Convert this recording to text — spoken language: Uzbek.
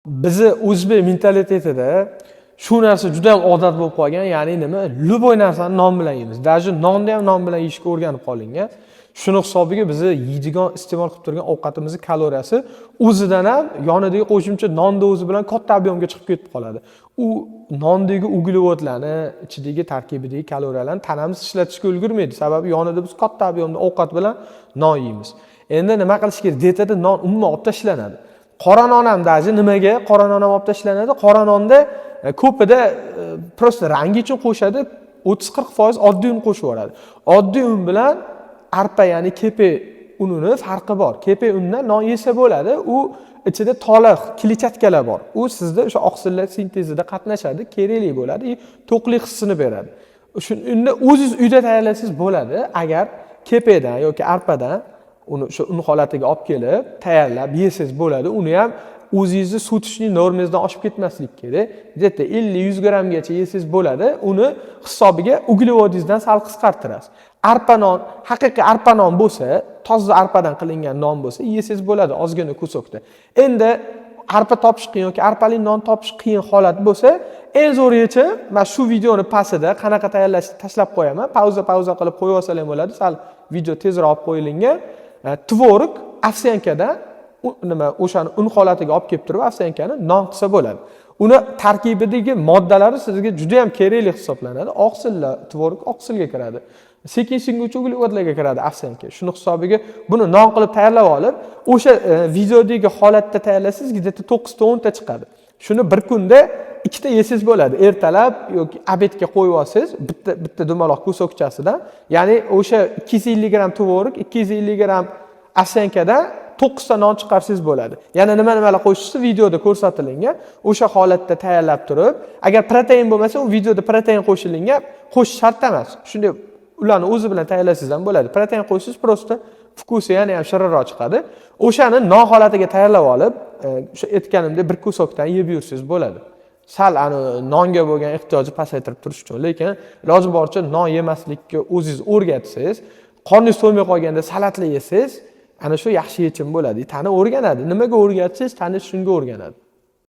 Bizni o'zbek mentalitetida shu narsa juda ham odat bo'lib qolgan, ya'ni nima, любой narsani non bilan yeymiz, даже nonni ham non bilan yeyishga o'rganib qolingan. Shuni hisobiga bizni yeydigan, iste'mol qilib turgan ovqatimizni kaloriyasi o'zidan ham yonidagi qo'shimcha nonni o'zi bilan katta объем ga chiqib ketib qoladi. U nondagi uglevodlarni ichidagi, tarkibidagi kaloriyalarni tanamiz ishlatishga ulgurmaydi, sababi yonida biz katta объем da ovqat bilan non yeymiz. Endi nima qilish kerak? Dietada non umuman olib tashlanadi. Qora non ham, даже nimaga qora non ham olib tashlanadi? Qora nonda ko'pida просто rangi uchun qo'shadi, 30-40% oddiy un qo'shib yuboradi. Oddiy un bilan arpa, ya'ni kepak unini farqi bor. Kepak undan non yesa bo'ladi, u ichida tola, kletchatkalar bor, u sizda o'sha oqsillar sintezida qatnashadi, kerakli bo'ladi и to'qlik hissini beradi. Unda o'zingiz uyda tayyorlasangiz bo'ladi. Agar kepakdan yoki arpadan uni o'sha un holatiga olib kelib tayyorlab yesangiz bo'ladi. Uni ham o'zingizni суточный normangizdan oshib ketmaslik kerak, где то 50-100 grammgacha yesangiz bo'ladi. Uni hisobiga uglevodingizdan sal qisqartirasiz. Arpa non, haqiqiy arpa non bo'lsa, toza arpadan qilingan non bo'lsa, yesangiz bo'ladi ozgina кусок da. Endi arpa topish qiyin yoki arpali non topish qiyin holat bo'lsa, eng zo'r yechim, mana shu videoni pastida qanaqa tayyorlashni tashlab qo'yaman. Pauza pauza qilib qo'yib olsalar ham bo'ladi, sal video tezroq olib qo'yilgan. Tvorog, овсянка dan nima, o'shani un holatiga olib kelib turib, овсянка ni non qilsa bo'ladi. Uni tarkibidagi moddalari sizga juda yam kerakli hisoblanadi. Oqsillar, tvorog oqsilga kiradi, sekin singuvchi uglevodlarga kiradi овсянка. Shuni hisobiga buni non qilib tayyorlab olib, o'sha videodagi holatda tayyorlasangiz, где то 9 ta 10 ta chiqadi. Shuni bir kunda ikkita yesangiz bo'ladi, ertalab yoki обед ga qo'yib olsangiz bitta bitta dumaloq кусок chasidan. Ya'ni o'sha 250 gramm tvorog, 250 gramm овсянка dan 9 ta non chiqarsangiz bo'ladi. Yana nima nimalar qo'shishni videoda ko'rsatilgan. O'sha holatda tayyorlab turib, agar protein bo'lmasa, u videoda protein qo'shilingan, qo'shish shart emas, shunday ularni o'zi bilan tayyorlasangiz ham bo'ladi. Protein qo'shsangiz, просто вкус i yana ham shirinroq chiqadi. O'shani non holatiga tayyorlab olib, o'sha aytganimdek bir кусок dan yeb yursangiz bo'ladi, sal ani nonga bo'lgan ehtiyojni pasaytirib turish uchun. Lekin iloji boricha non yemaslikka o'zingiz o'rgatsangiz, qorningiz to'ymay qolganda salatli yesangiz, ana shu yaxshi yechim bo'ladi. Tana o'rganadi, nimaga o'rgatsangiz, tana shunga o'rganadi.